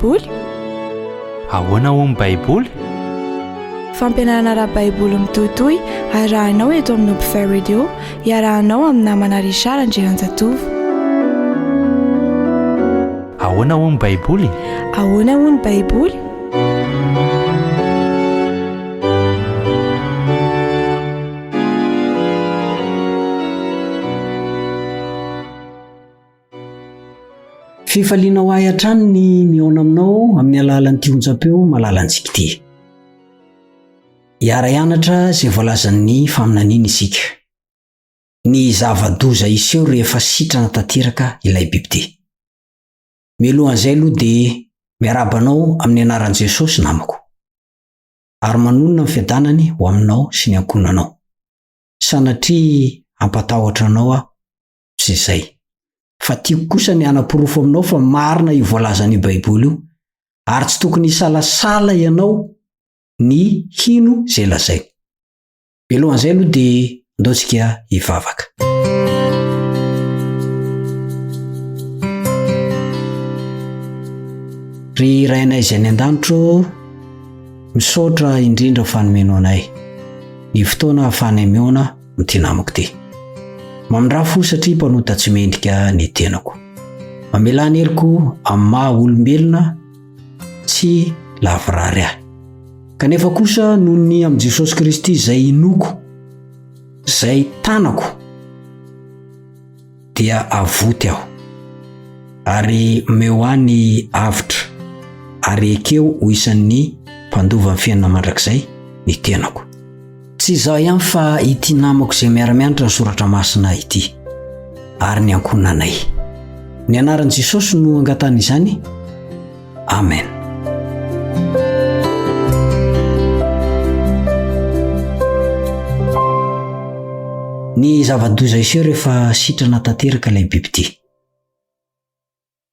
Baiboly? Ahoana hoy ny Baiboly? Fampianarana ara-baiboly mitohitohy arahinao eto amin'ny Hopefy Radio, iarahanao amin'ny namana Richard Andrianjatovo. Ahoana hoy ny Baiboly? Ahoana hoy ny Baiboly? Fifaliana ho ahy hatrany ny mihaona aminao amin'ny alalan'ity onjam-peo malalantsika ity. Hiara-hianatra izay voalazan'ny faminaniana isika. Ny zava-doza hiseho rehefa sitrana tanteraka ilay bibidia. Mialohan'izay aloha dia miarahaba anao amin'ny anaran'i Jesosy namako. Ary manonona ny fiadanany ho aminao sy ny ankohonanao. Sanatria hampatahotra anao aho, tsy izay. Fa tiako kosa ny hanaporofo aminao fa marina io voalazan'io Baiboly io, ary tsy tokony hisalasala ianao ny hino izay lazainy. Mialohan'izay aloha dia andao tsika hivavaka. Ry Rainay izay any an-danitra ô, misaotra indrindra fa nomeno anay ny fotoana ahafahanay mihaona amin'ity namako ity. Mamindrà fo satria mpanota tsy mendrika ny tenako. Mamelà ny heloko amin'ny maha olombelona tsy lavorary ahy. Kanefa kosa noho ny amin'i Jesosy Kristy izay inoako, izay tanako, dia avoty aho. Ary omeo ahy ny avotra, ary ekeo ho isan'ny mpandova ny fiainana mandrakizay ny tenako. Tsy izaho ihany fa ity namako izay miara-mianatra ny soratra masina ity, ary ny ankohonanay. Ny anaran'i Jesosy no angatahana izany. Amen. Ny zava-doza hiseho rehefa sitrana tanteraka ilay bibidia.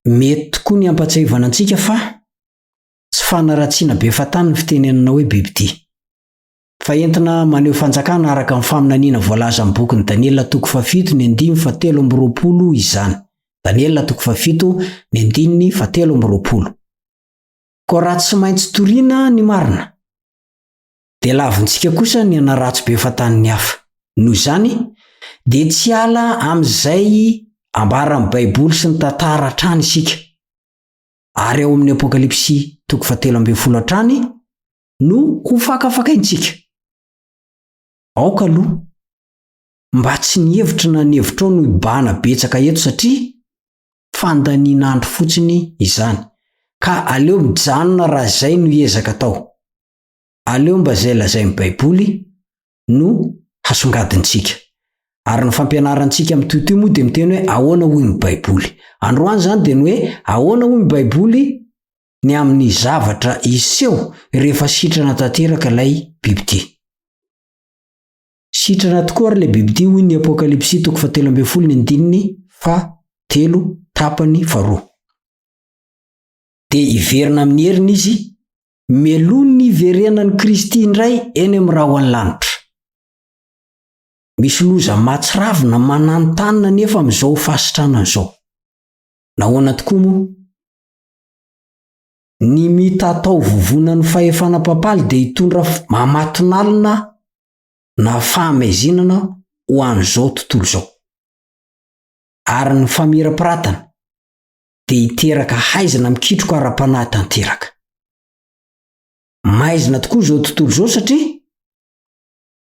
Mety tokoa ny hampatsiahivana antsika fa tsy fanaratsiana be fahatany ny fitenenana hoe bibidia. Fa entina maneho fanjakana araka ny faminaniana voalazan'ny bokin'i Daniela toko fahafito ny andininy fahatelo amby 20 izany. Daniela toko fahafito ny andininy fahatelo amby 20. Koa raha tsy maintsy toriana ny marina, dia lavintsika kosa ny hanaratsy be fahatany ny hafa. Noho izany, dia tsy hiala amin'izay ambaran'ny Baiboly sy ny tantara hatrany isika. Ary ao amin'ny Apokalypsy toko fahatelo ambin'ny folo hatrany no ho fakafakaintsika. Aoka aloha mba tsy ny hevitro na ny hevitrao no hibahana betsaka eto satria fandaniana andro fotsiny izany ka aleo mijanona raha izay no ezaka atao. Aleo mba izay lazain'ny Baiboly no hasongadintsika. Ary ny fampianarantsika mitohitohy moa dia miteny hoe ahoana hoy ny Baiboly. Androany izany dia ny hoe ahoana hoy ny Baiboly ny amin'ny zavatra hiseho rehefa sitrana tanteraka ilay bibidia. Sitrana tokoa ary ilay bibidia hoy ny Apokalypsy toko fahatelo ambin'ny folo ny andininy fahatelo tapany faharoa. Dia hiverina amin'ny heriny izy mialoha ny hiverenan'i Kristy indray eny amin'ny rahon'ny lanitra. Misy loza mahatsiravina mananontanona anefa amin'izao fahasitranana izao. Nahoana tokoa moa? Ny mitatao vovonan'ny fahefana papaly dia hitondra mamatonalina na fahamaizinana ho an'izao tontolo izao. Ary ny famirapiratana dia hiteraka haizina mikitroka ara-panahy tanteraka. Maizina tokoa izao tontolo izao satria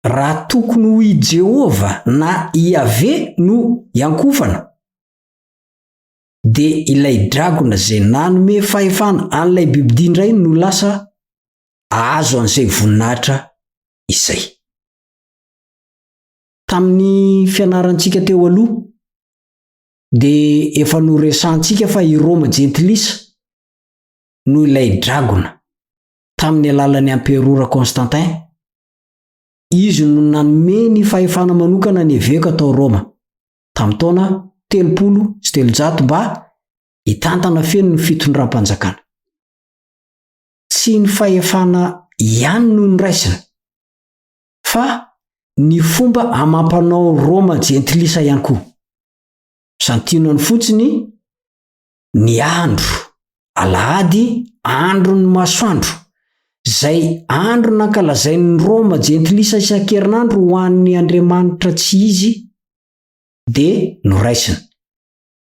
raha tokony ho i Jehovah na i Yaveh no iankohofana, dia ilay dragona izay nanome fahefana an'ilay bibidia indray no lasa ahazo an'izay voninahitra izay. Tamin'ny fianarantsika teo aloha dia efa noresahantsika fa i Roma jentilisa no ilay dragona tamin'ny alalan'ny amperora Constantin. Izy no nanome ny fahefana manokana ny eveka tao Roma. tamin'ny taona 330 mba hitantana feno ny fitondram-panjakana. Tsy ny fahefana ihany no noraisina, fa ny fomba amam-panao Roma jentilisa ihany koa. Santionany fotsiny ny andro. Alahady andron'ny masoandro, izay andro nankalazain'ny Roma jentilisa isan-kerinandro ho an'ny andriamanitra tsy izy, dia noraisina.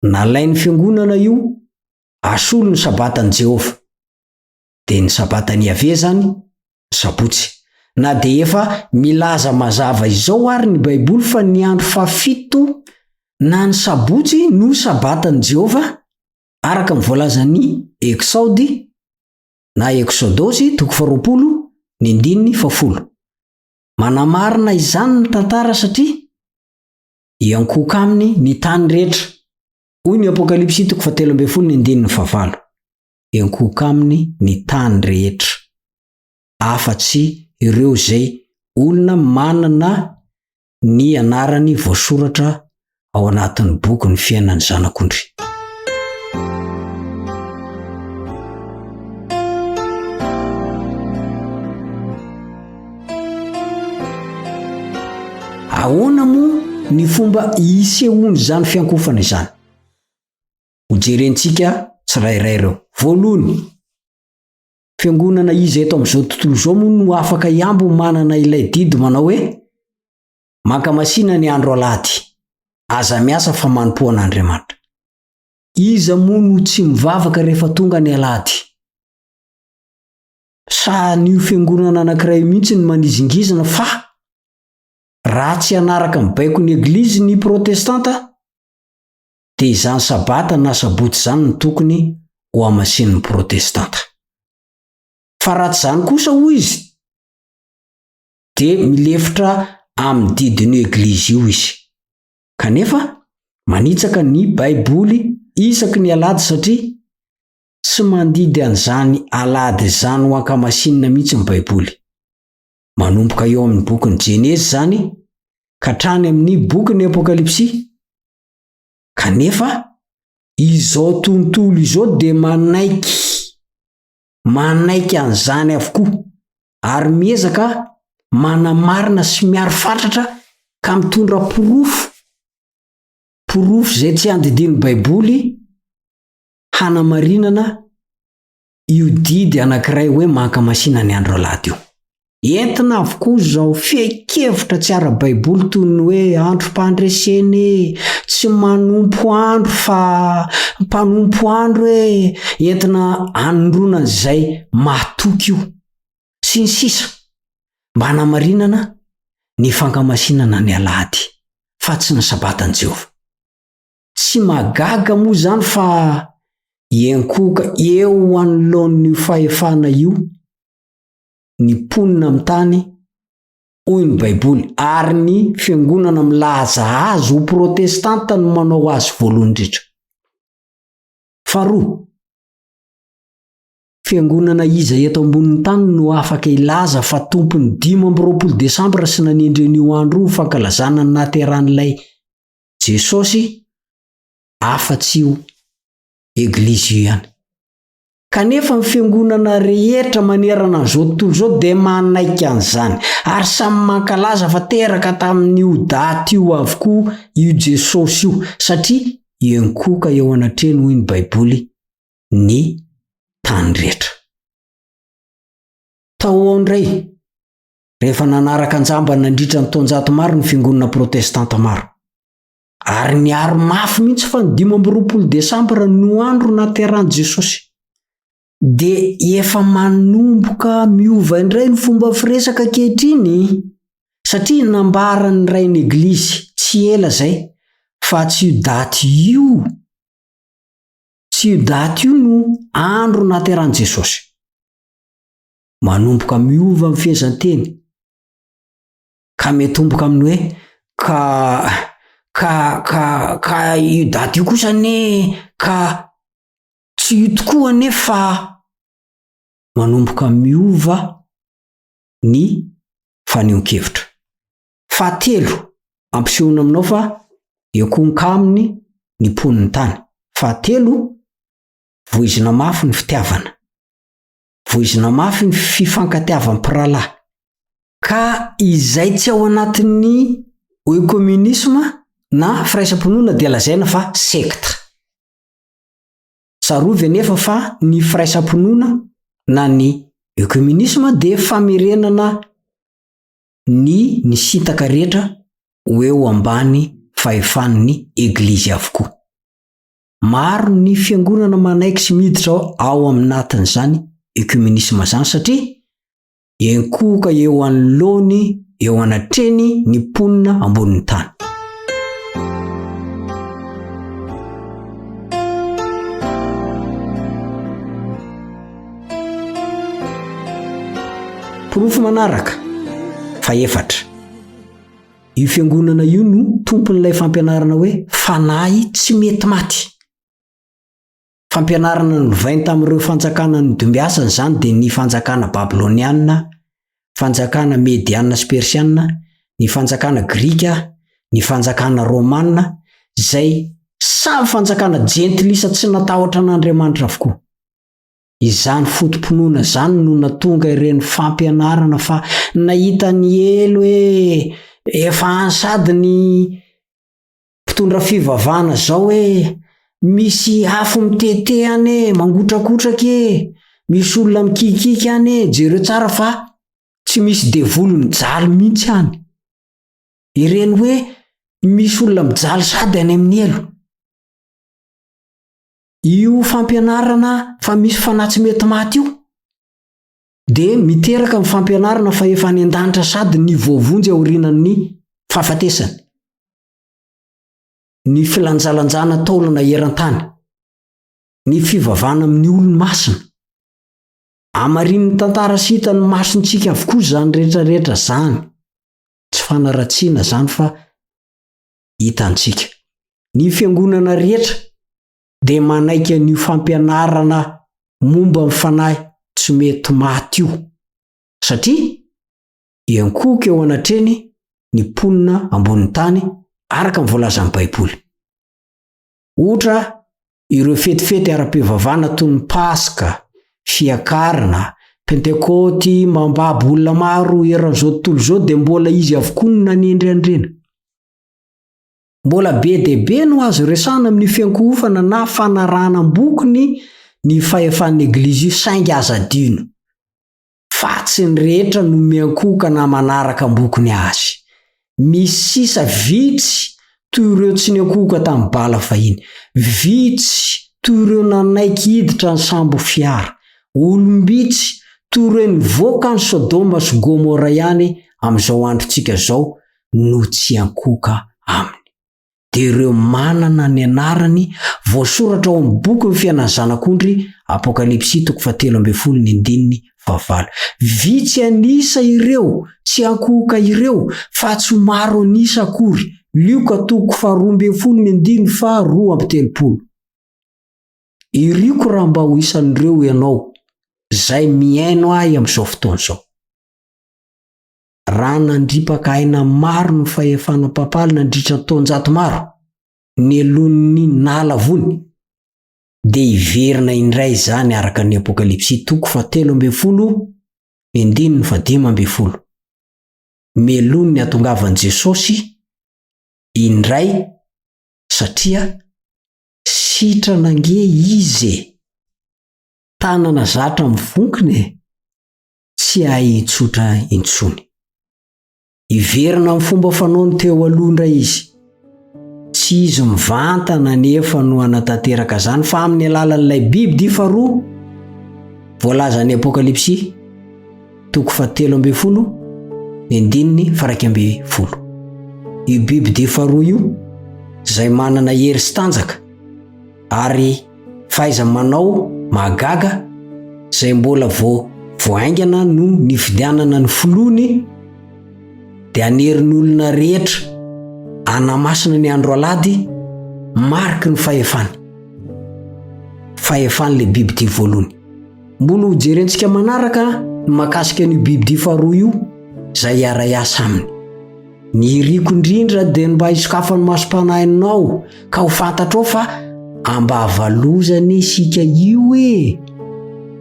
Nalain'ny fiangonana io asolo ny Sabatan'i Jehovah. Dia ny Sabatan'i Yaveh izany, ny Sabotsy. Na dia efa milaza mazava izao àry ny Baiboly fa ny andro fahafito na ny Sabotsy no Sabatan'i Jehovah, araka ny voalazan'ny Eksaody na Eksodosy toko faharoapolo ny andininy fahafolo. Manamarina izany ny tantara satria hiankohoka aminy ny tany rehetra. Hoy ny Apokalypsy toko fahatelo ambin'ny folo ny andininy fahavalo. Hiankohoka aminy ny tany rehetra, afa-tsy ireo izay olona manana ny anarany voasoratra ao anatin'ny bokin'ny fiainan'ny Zanak'ondry. Ahoana moa ny fomba isehoan'izany fiankofana izany? Hojerentsika tsirairay ireo. Voalohany, fiangonana iza eto amin'izao tontolo izao moa no afaka hiambo manana ilay didy manao hoe mankamasina ny andro alahady, aza miasa fa manompoa an'Andriamanitra. Iza moa no tsy mivavaka rehefa tonga ny alahady? Sa an'io fiangonana anankiray io mihitsy no manizingizina fa raha tsy hanaraka ny baikon'ny eglizy ny protestanta dia izany sabata na sabotsy izany no tokony ho hamasinin'ny protestanta. Fa raha tsy izany kosa hoy izy dia milefitra amin'ny didin'io eglizy io izy. Kanefa manitsaka ny baiboly isaky ny alahady satria Tsy mandidy an'izany alahady izany ho ankamasinina mihitsy ny Baiboly. Manomboka eo amin'ny bokin'ny Jenezy izany ka hatrany amin'ny bokin'ny Apokalypsy. Kanefa, izao tontolo izao dia manaiky, manaiky an'izany avokoa, ary miezaka manamarina sy miaro fatratra ka mitondra porofo, porofo izay tsy andidian'ny Baiboly, hanamarinana io didy anankiray hoe mankamasina ny andro alahady io. Entina avokoa izao fehin-kevitra tsy ara-baiboly toy ny hoe androm-pandresena e, tsy manompo andro fa mpanompo andro e, entina anondroana an'izay mahatoky io, sy ny sisa mba hanamarinana ny fankamasinana ny alahady fa tsy ny sabatan'i Jehovah. Tsy mahagaga moa izany fa hiankohoka eo anoloan'io fahefana io ny mponina amin'ny tany, hoy ny Baiboly, ary ny fiangonana milaza azy ho protestanta no manao azy voalohany indrindra. Faharoa, fiangonana iza eto ambonin'ny tany no afaka hilaza fa tompon'ny 25 desambra sy nanendry an'io andro io ho fankalazana ny nahaterahan'ilay Jesosy afa-tsy io Eglizy io ihany. Kanefa ny fiangonana rehetra manerana an'izao tontolo izao dia manaiky an'izany, ary samy mankalaza fa teraka tamin'io daty io avokoa io Jesosy io, satria hiankohoka eo anatrehany hoy ny Baiboly ny tany rehetra. Tao ao indray, rehefa nanaraka an-jambany nandritra ny taonjato maro ny fiangonana protestanta maro. Ary niaro mafy mihitsy fa ny 25 desambra no andro nahaterahan'i Jesosy. Dia efa manomboka miova indray ny fomba firesaka ankehitriny, satria nambaran'ny rain'ny Eglizy tsy ela izay fa tsy io daty io, tsy io daty io no andro nahaterahan'i Jesosy. Manomboka miova ny fehezanteny, ka miatomboka amin'ny hoe ka ka ka ka io daty io kosa anie ka tsy io tokoa anie fa manomboka miova ny fanehoan-kevitra. Fahatelo, ampisehoana aminao fa ekohoka aminy ny mponin'ny tany. Fahatelo, voizina mafy ny fitiavana. Voizina mafy ny fifankatiavam-pirahalahy. Ka izay tsy ao anatin'ny oecommunisme na firaisam-pinoana dia lazaina fa sekta. Tsarovy anefa fa ny firaisam-pinoana na ny œcuménisme dia famerenana ny nisintaka rehetra ho eo ambany fahefan'ny Eglizy avokoa. Maro ny fiangonana manaiky sy miditra ao aminatin'izany œcuménisme izany satria enkohoka eo anoloany eo anatreny ny mponina ambonin'ny tany. Porofo manaraka, fahefatra. Io fiangonana io no tompon'ilay fampianarana hoe fanahy tsy mety maty. Fampianarana nolovainy tamin'ireo fanjakana nodimbiasany izany dia ny fanjakana babyloniana, fanjakana mediana sy persiana, ny fanjakana grika, ny fanjakana romana, izay samy fanjakana jentilisa tsy natahotra an'Andriamanitra avokoa. Izany foto-pinoana izany no natonga ireny fampianarana fa nahita ny helo hoe efa any sady ny mpitondra fivavahana zao hoe misy afo mitete any e, mangotrakotraka e, misy olona mikikiky any e, jereo tsara fa tsy misy devoly mijaly mihitsy any. Ireny hoe misy olona mijaly sady any amin'ny helo. Io fampianarana fa misy fanahy tsy mety maty io dia miteraka ny fampianarana fa efa any an-danitra sady ny voavonjy aorianan'ny fahafatesany. Ny filanjalanjana taolana eran-tany, ny fivavahana amin'ny olo-masina. Amarinin'ny tantara sy hitan'ny masontsika avokoa izany rehetrarehetra izany. Tsy fanaratsiana izany fa hitantsika. Ny fiangonana rehetra dia manaiky an'io fampianarana momba ny fanahy tsy mety maty io, satria hiankohoka eo anatreny ny mponina ambonin'ny tany araka ny voalazan'ny Baiboly. Ohatra, ireo fetifety ara-pivavahana toy ny Paska, Fiakarana, Pentekôty mambabo olona maro eran'izao tontolo izao dia mbola izy avokoa no nanendry an'ireny. Mbola be dia be no azo resahana amin'io fiankohofana na fanarahana am-bokony ny fahefan'ny Eglizy io saingy aza adino fa tsy ny rehetra no miankohoka na manaraka am-bokony azy. Misy sisa vitsy toy ireo tsy niankohoka tamin'ny bala fahiny, vitsy toy ireo nanaiky hiditra ny sambo fiara, olom-bitsy toy ireo nivoaka an'i Sodoma sy Gomora ihany amin'izao androntsika izao no tsy hiankohoka aminy. Dia ireo manana ny anarany voasoratra ao amin'ny bokin'ny fiainan'ny Zanak'ondry, Apokalypsy toko fahatelo ambin'ny folo ny andininy fahavalo. Vitsy an'isa ireo tsy hiankohoka ireo fa tsy maro an'isa akory, Lioka toko faharoa ambin'ny folo ny andininy faharoa amby telopolo. Iriko raha mba ho isan'ireo ianao izay mihaino ahy amin'izao fotoana izao. Raha nandripaka aina maro ny fahefana papaly nandritra ny taonjato maro, nelonin'ny nahalavoany, dia hiverina indray izany araka ny Apokalypsy toko fahatelo ambin'ny folo ny andininy fahadimy ambin'ny folo. Meloa ny hatongavan'i Jesosy indray satria sitrana ange izy e! Tanana zatra mivonkina e! tsy hay hitsotra intsony. Hiverina amin'ny fomba fanaony teo aloha indray izy. Tsy izy mivantana anefa no hanatanteraka izany fa amin'ny alalan'ilay biby dia faharoa voalazan'ny Apokalypsy toko fahatelo ambin'ny folo ny andininy faraika ambin'ny folo. Io biby dia faharoa io izay manana hery sy tanjaka ary Fahaiza-manao mahagaga izay mbola vao vao haingana no nividianana ny filohany dia hanery ny olona rehetra hanamasina ny andro alahady mariky ny fahefany. Fahefan'ilay bibidia voalohany. Mbola ho jerentsika manaraka ny mahakasika an'io bibidia faharoa io izay hiara-hiasa aminy. Ny iriko indrindra dia ny mba hisokafan'ny masom-panahinao ka ho fantatrao fa ambavalozana isika io e!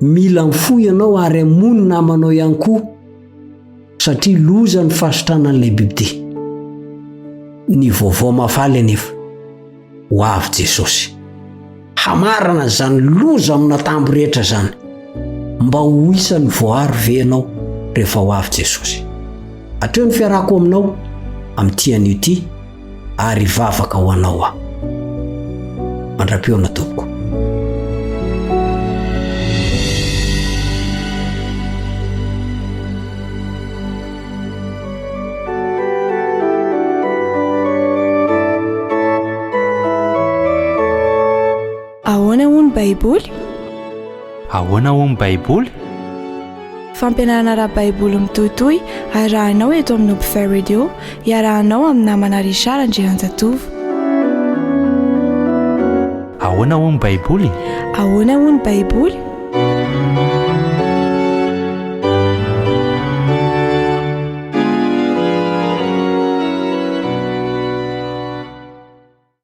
Mila mifoha ianao ary hamono ny namanao ihany koa satria loza ny fahasitranan'ilay bibidia. Ny vaovao mahafaly anefa, ho avy Jesosy. Hamarana izany loza amin'atambo rehetra izany. Mba ho isan'ny voaro ve ianao rehefa ho avy Jesosy? Hatreo ny fiarahako aminao amin'ity anio ity ary hivavaka ho anao aho. Mandra-pihaona tompoko. Ahoana hoy ny Baiboly? Ahoana hoy ny Baiboly? Fampianarana ara-baiboly mitohitohy arahinao eto amin'ny Hopefy Radio, iarahanao amin'ny namana Richard Andrianjatovo. Ahoana hoy ny Baiboly? Ahoana hoy ny Baiboly?